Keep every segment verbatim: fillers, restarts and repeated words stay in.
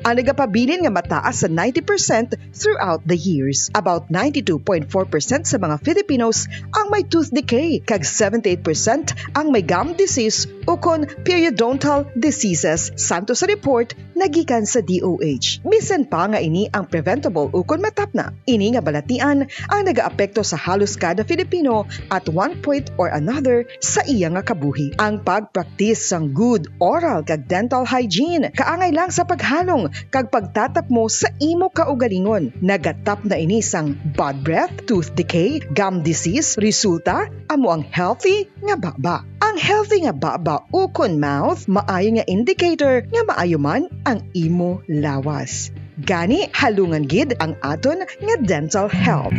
ang nagapabilin nga mataas sa ninety percent throughout the years. About ninety-two point four percent sa mga Filipinos ang may tooth decay, kag seventy-eight percent ang may gum disease ukon periodontal diseases, santo sa report nga gikan sa D O H. Bisan pa nga ini ang preventable ukon matapna, ini nga balatian ang nagaapekto sa halos kada Filipino at one point or another sa iya nga kabuhi. Ang pagpraktis sang good oral kag dental hygiene kaangay lang sa paghalong kag pagtatapmo sa imo kaugalingon. Nagatapna ini sang bad breath, tooth decay, gum disease, resulta amo ang healthy nga baba. Ang healthy nga baba ukon mouth maayo nga indicator nga maayo man ang imo lawas. Gani, halungan gid ang aton nga dental health.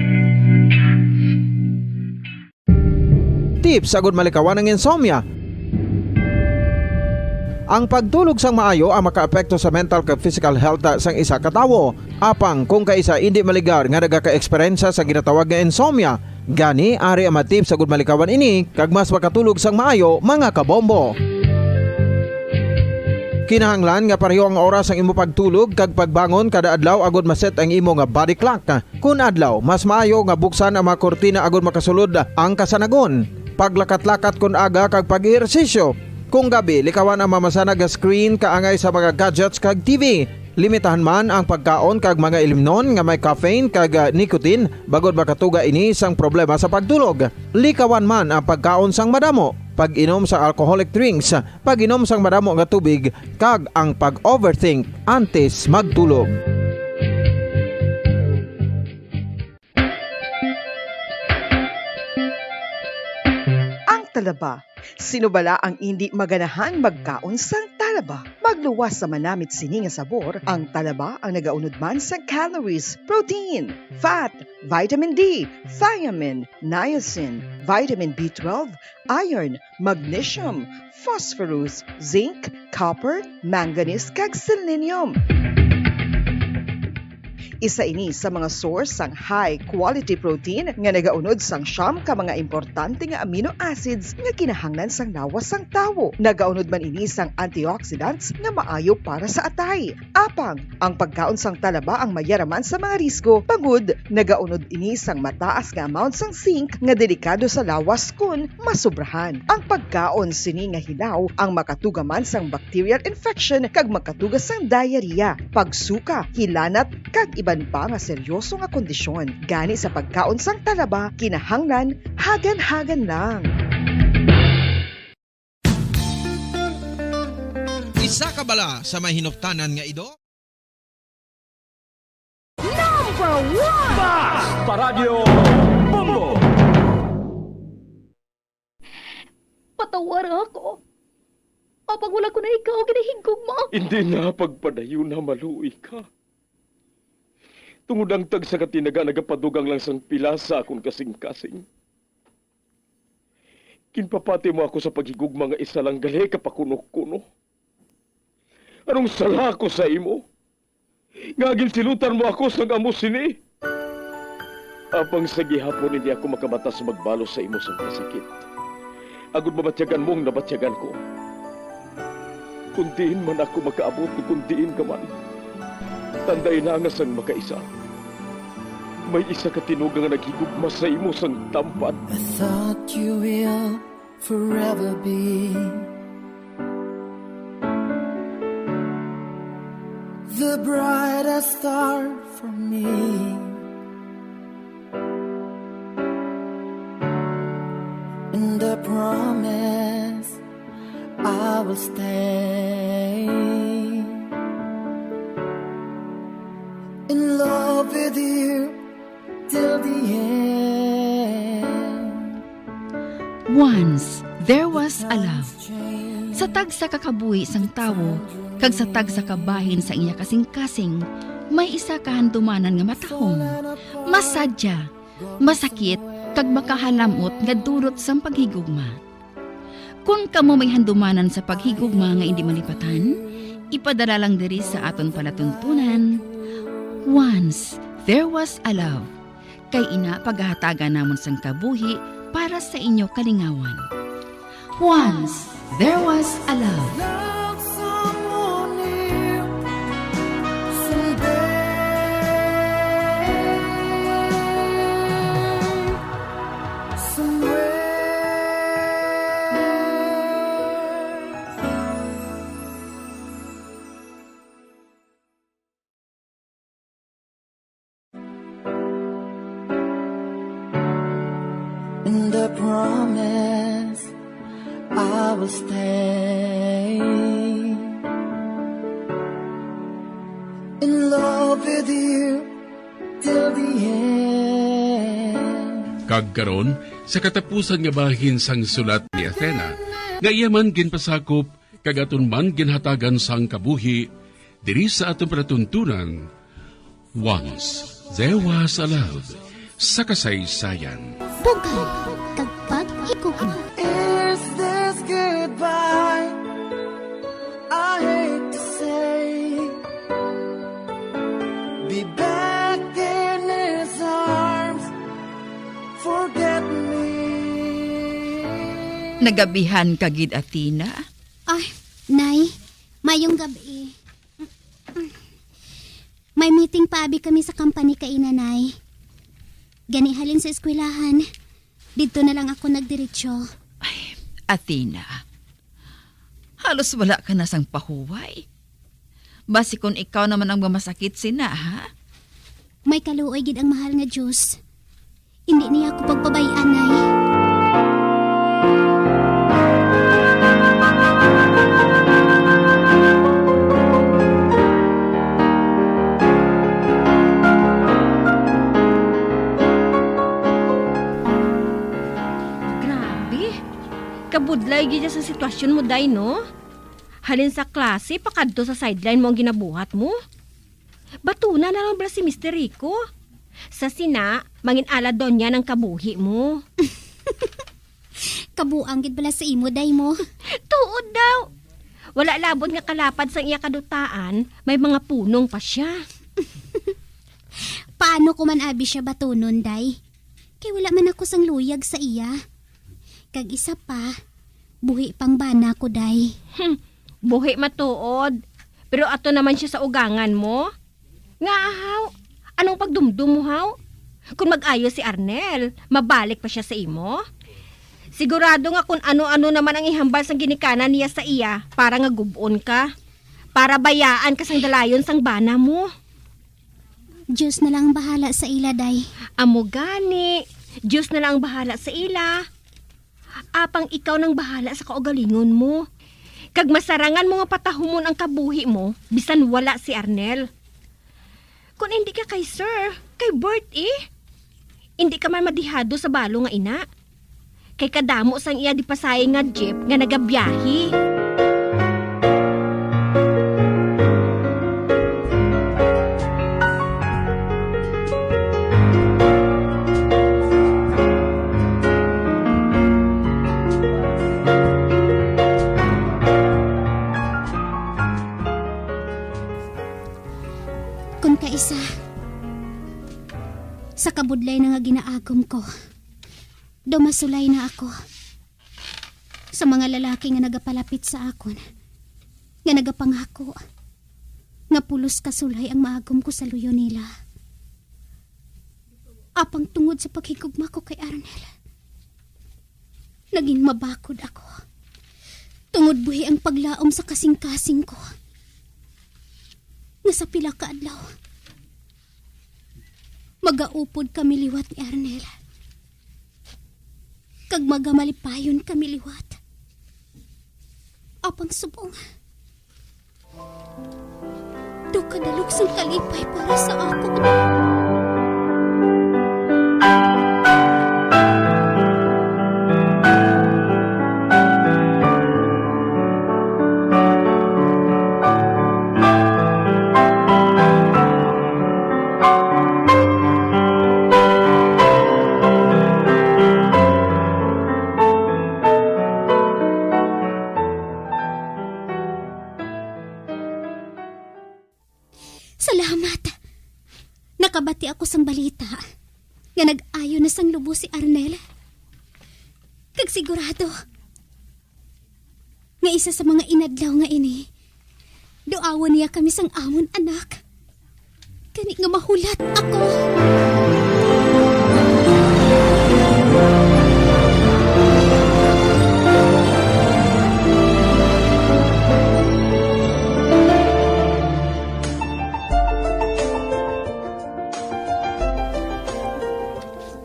Tips agud malikawan ang insomnia. Ang pagtulog sang maayo ang makaapekto sa mental kag physical health sang isa ka tawo. Apang kung kaisa indi maligar nga nagaka-eksperyensya sa ginatawag nga insomnia, gani ari ang mga tips agud malikawan ini kag mas makatulog sang maayo, mga kabombo. Kinahanglan nga pareho ang oras ang imo pagtulog kag pagbangon kada adlaw agud ma-set ang imo nga body clock. Kun adlaw, mas maayo nga buksan ang mga kurtina agud makasulod ang kasanagon, paglakat-lakat kun aga kag pag-ehersisyo. Kung gabi, likawan ang mamasanag nga screen kaangay sa mga gadgets kag T V. Limitahan man ang pagkaon kag mga ilimnon nga may caffeine kag, ah, nicotine, bangod makatuga ini sang problema sa pagtulog. Likawan man ang pagkaon sang madamo, pag-inom sa alcoholic drinks, pag-inom sang madamo nga tubig, kag ang pag-overthink antes magtulog. Ang talaba. Sino bala ang indi maganahan magkaon sang talaba? Magluwas sa manamit sini nga sabor, ang talaba ang nagaunod man sang calories, protein, fat, vitamin D, thiamine, niacin, vitamin B twelve, iron, magnesium, phosphorus, zinc, copper, manganese, kag selenium. Isa ini sa mga source sang high quality protein nga nagaunod sang siyam ka mga importante nga amino acids nga kinahanglan sang lawas sang tawo. Nagaunod man ini sang antioxidants nga maayo para sa atay. Apang, ang pagkaon sang talaba ang mayaraman sa mga risgo, bangod nagaunod ini sang mataas nga amount sang zinc nga delikado sa lawas kon masobrahan. Ang pagkaon sini nga hilaw ang makatuga man sang bacterial infection kag makatuga sang diarrhea, pagsuka, hilanat, kag iban pa nga seryoso nga kondisyon. Gani sa pagkaon sang talaba, kinahanglan hagan-hagan lang. Isa ka bala sa may hinuptanan nga ido? Number one! Bas! Paradyo Bombo! Patawara ako. Apang wala ko na ikaw ginahigugma. Hindi na pagpadayon na maluoy ka. Tungod ang tagsa ka tinaga nagapadugang lang sang pila sa akon kasing-kasing. Ginpapati mo ako sa paghigugma nga isa lang gali ka pakuno-kuno. Anong sala ko sa imo? Nga ginsilutan mo ako sang amo sini? Apang sa gihapon hindi ako makamatas magbalos sa imo sang kasakit. Agud mabatyagan mo ang nabatyagan ko. Kun diin man ako makaabot, kun diin ka man, tanday na nga sang makaisa, may isa ka tinuga nga naghigugma sa imo sang tampad. I thought you will forever be the brightest star for me. And I promise I will stay in love with you till the end. Once, there was a love. Sa tagsa ka kabuhi sang tawo, kag sa tagsa ka bahin sa iya kasing-kasing, may isa ka handumanan nga matahom, masadya, masakit, kag makahalam-ot nga dulot sang paghigugma. Kon kamo may handumanan sa paghigugma nga indi malipatan, ipadala lang diri sa aton palatuntunan, Once There Was a Love. Kay ina, pagahatagan namon sang kabuhi para sa inyo kalingawan. Once There Was a Love. Love someone new. Promise I will stay in love with you till the end. Kag karon, sa katapusan nga bahin sang sulat ni Athena, nga iya man ginpasakop kag aton man ginhatagan sang kabuhi, diri sa aton palatuntunan, Once There Was a Love, sa kasaysayan. Bugay kag pag-igugma. Is this goodbye? I hate to say, be back in his arms, forget me. Nagabihan ka gid, Athena? Ay, Nay, mayong gab-i. May meeting pa abi kami sa company kaina, Nay. Gani halin sa eskwelahan, didto na lang ako nagdiretso. Ay, Athena, halos wala ka na sang pahuway. Basi kon ikaw naman ang mamasakit sina, ha? May kaluoy gid ang mahal nga Diyos. Indi niya ako pagpabay-an, Nay. Grabe. Kabudlay gid sa sitwasyon mo, Day, no? Halin sa klase, pakadto sa sideline mo ang ginabuhat mo. Batuna na lang bala si Mister Rico. Sa sina, mangin-ala daw niya ang kabuhi mo. Kabuang gid bala sa imo, Day mo. Tuod daw. Wala labot nga kalapad sang iya kadutaan, may mga punong pa siya. Paano ko man abi siya batunon, Day? Kay wala man ako sang luyag sa iya. Kag isa pa, buhi pang bana ko, Day. Hmm, buhi matuod. Pero ato naman siya sa ugangan mo. Nga ahaw, anong pagdumdum mo, haw? Kung mag-ayo si Arnel, mabalik pa siya sa imo? Sigurado nga kung ano-ano naman ang ihambal sang ginikanan niya sa iya para nga gub-on ka, para bayaan ka sang dalayon sang bana mo. Diyos na lang ang bahala sa ila, Day. Amo gani, Diyos na lang ang bahala sa ila. Apang ikaw nang bahala sa kaugalingon mo. Kag masarangan mo nga patahumon ang kabuhi mo, bisan wala si Arnel. Kon indi ka kay Sir, kay Bert, eh. Indi ka man madihado sa balo nga ina. Kay kadamo sang iya di pasahi nga jeep nga nagabiyahe. Kon kaisa, sa kabudlay na nga ginaagom ko, daw masulay na ako sa mga lalaki nga nagapalapit sa akon, nga nagapangako nga pulos ka sulay ang maagom ko sa luyo nila. Apang tungod sa paghigugma ko kay Arnel, naging mabakod ako, tungod buhi ang paglaom sa kasing-kasing ko, nga sa pila ka adlaw, magaupod kami liwat ni Arnel, kag magamalipayon kami liwat. Apang subong, daw kadalok sang kalipay para sa akon. Salamat. Nakabati ako sang balita nga nag-ayo na sang lubos si Arnel. Kag sigurado nga isa sa mga inadlaw nga ini, duawon niya kami sang amon anak. Gani nga mahulat ako.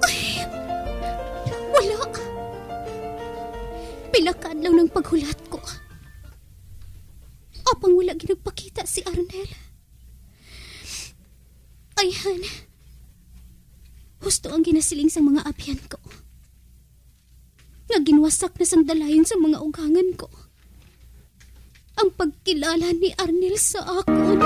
Ay, wala. Nagkulat ko. Apang wala gid nagpakita si Arnel. Ayhan, husto ang ginasiling sang mga abyan ko, nga ginwasak na sang dalayon sang mga ugangan ko ang pagkilala ni Arnel sa akon.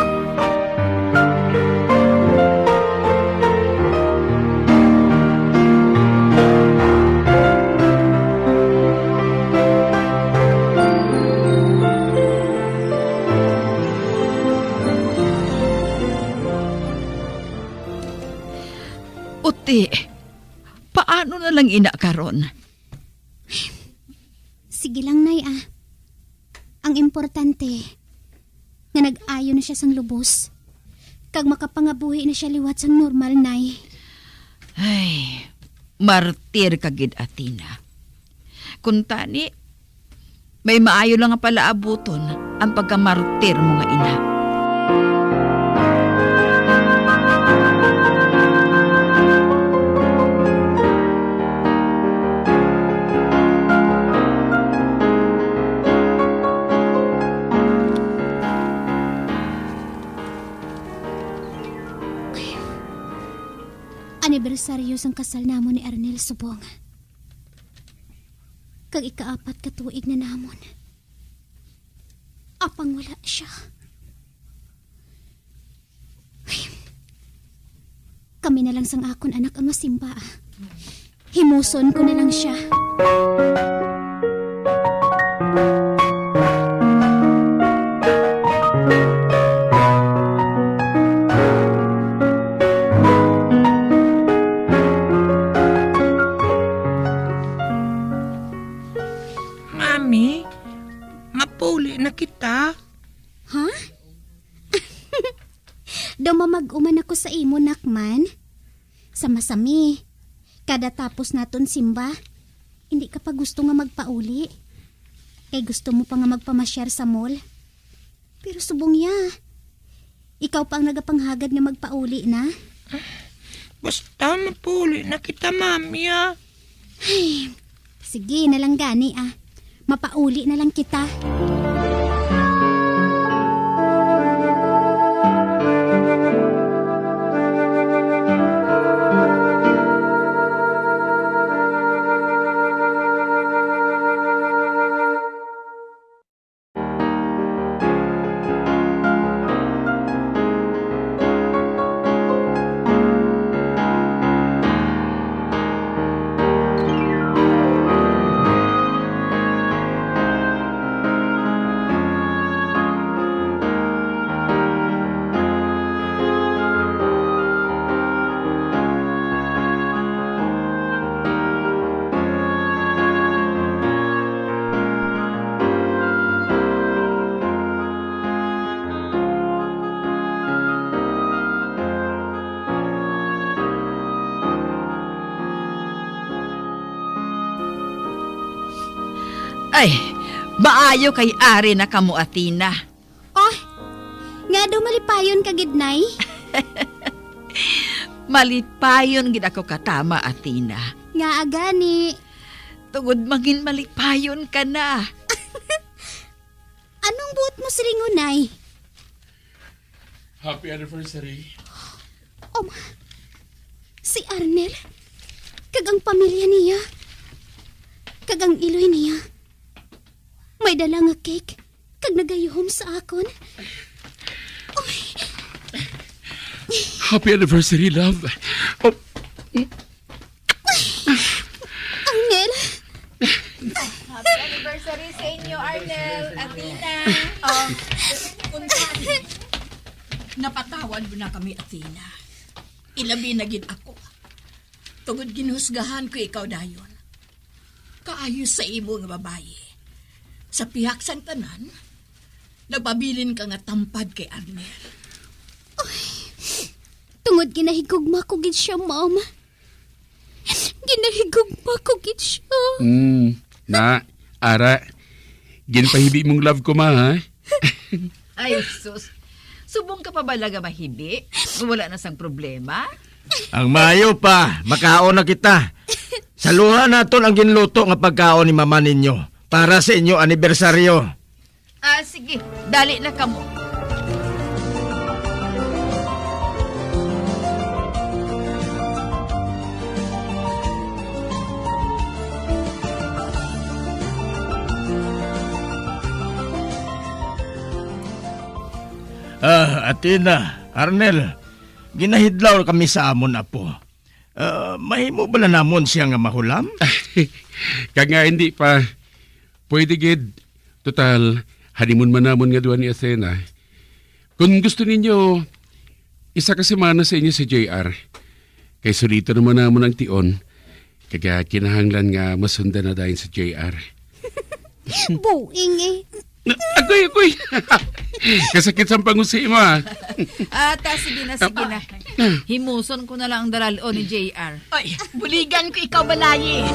Uti, paano na lang ina karon? Sige lang, Nay, ah. Ang importante, nga nag-ayo na siya sang lubos, kag makapangabuhi na siya liwat sang normal, Nay. Ay, martir ka gid, Athena. Kuntani, may maayo lang nga palaabuton ang pagkamartir mo nga ina. Anibersaryo sang kasal namon ni Arnel subong. Kag ikaapat ka tuig na namon. Apang wala siya. Kami na lang sang akon anak ang masimba. Himuson ko na lang siya. Mami, mapauli na kita. Ha? Daw mamag-uman ako sa imo, Nakman. Sa masami, kada tapos naton simba, hindi ka pa gusto nga magpauli. Kay gusto mo pa nga magpamasyar sa mall. Pero subong ya, ikaw pa ang nagapanghagad nga magpauli na. Basta mapauli na kita, Mami, ah. Ay, sige na lang gani, ah. Mapauli na lang kita. Ay, maayo kay ari na kamo, Athena. Oh, nga daw malipayon ka gid, Nay? Malipayon gid ako katama, Athena. Ngaa gani? Tungod mangin malipayon ka na. Anong buot mo silingon, Nay? Happy anniversary. Um, si Arnel, kag ang pamilya niya, kag ang iloy niya, may dala nga cake, kag nagayuhom sa akon. Uy. Happy anniversary, love. Oh, Arnel! Happy anniversary sa inyo, Arnel, Athena. Um, kung napatawad mo na kami, Athena. Ilabi na gid ako. Tungod ginhusgahan ko ikaw dayon. Kaayo sa imo nga babayi. Sa pihak sang tanan, nagpabilin ka nga tampad kay Arnel. Tungod ginahigugma ko gid siya, ma'am. Ginahigugma ko gid siya. Mm, na, ara, ginpahibi mong love ko, ma, ha? Ay, sus. Subong ka pa bala nga mahibi? Wala na sang problema? Ang maayo pa, makaon na kita. Saluha naton ang ginluto nga pagkaon ni mama ninyo. para sa inyo anibersaryo. Ah, sige, dali na kamo. Ah, Athena, Arnel, ginahidlaw kami sa amon apo. Ah, mahimo bala namon siya nga mahulam? Kag nga hindi pa, pwede gid. Total, honeymoon man namon nga duha ni Athena. Kung gusto ninyo, isa ka semana sa inyo si J R. Kay sulito naman namon ang tion. Kag kinahanglan nga masundan na dayon si J R. Buing eh. Agoy, agoy. Kasakit sa pangusi mo, ah. Ah, ta, sige na, sige na. Himuson ko na lang ang dalal-on ni J R. Ay, buligan ko ikaw, balayi.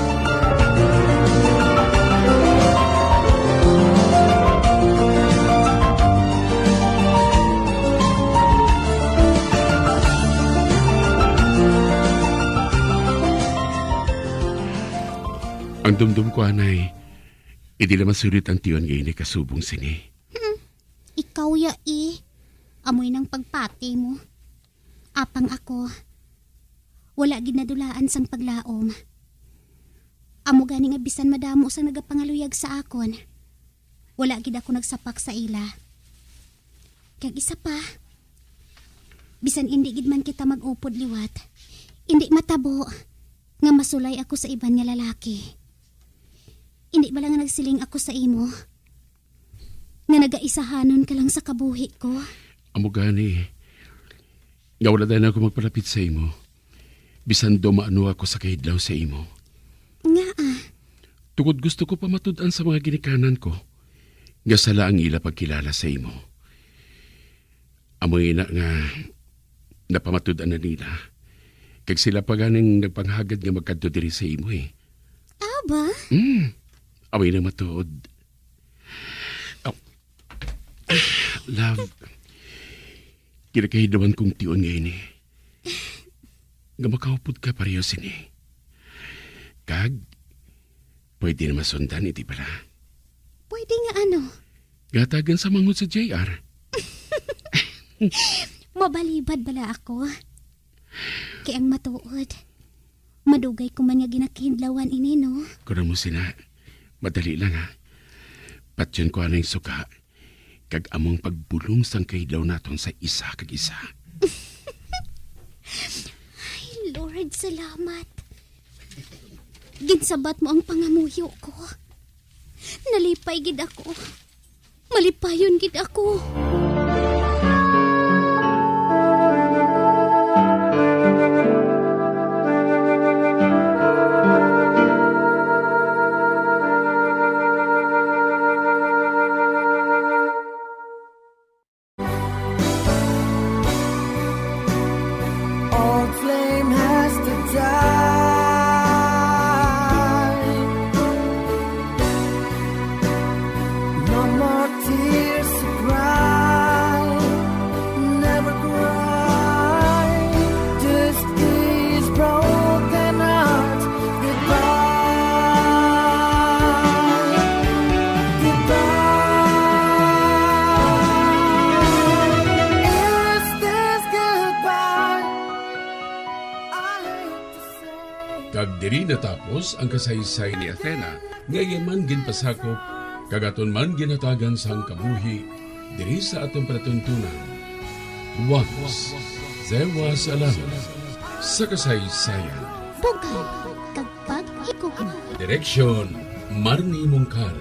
Ang dumdum ko, anay, hindi na masulit ang tion nga ini kasubong sini. Hmm. Ikaw ya, eh. Amoy nang pagpati mo. Apang ako, wala gid nadulaan sang paglaom. Amo gani nga bisan madamo sang nagapangaluyag sa akon, wala gid ako nagsapak sa ila. Kag isa pa, bisan indi gid man kita mag-upod liwat, indi matabo nga masulay ako sa iban nga lalaki. Indi bala nga nagsiling ako sa imo nga nagaisahanon ka lang sa kabuhi ko? Amo gani, nga wala dayon ako magpalapit sa imo, bisan daw maano ako sa kahidlaw sa imo. Ngaa? Tungod gusto ko pa matud-an sa mga ginikanan ko nga sala ang ila pagkilala sa imo. Amo ina nga napamatud-an na nila, kag sila pa ganing nagpanghagad nga magkadto diri sa imo, eh. Aba? Hmm. Amo ina matuod. Oh. Love, kinakahidlawan kong tion nga ini nga makaupod ka pareho sini. Kag pwede na masundan, hindi bala? Pwede nga ano? Gatagan sa manghod sa J R. Mabalibad bala ako? Kay ang matuod, madugay ko man nga ginakahidlawan ini, no? Kung amo sina, madali lang, ha. Patyon ko anay suka, kag among pagbulong sang kahidlaw naton sa isa kag isa. Ay, Lord, salamat. Ginsabat mo ang pangamuyo ko. Nalipay gid ako. Malipayon gid ako. All flame has to die. No more tears to cry. Never cry. This is broken heart. Goodbye. Goodbye. Is this goodbye? I hate to say. Kag diri natapos ang kasaysay ni Athena, nga iya man ginpasakop, kag aton man ginhatagan sang kabuhi diri sa aton palatuntunan. Once there was a land, sa kasaysayan. Bugay kag pag-igugma. Direksyon, Marnie Mongkal.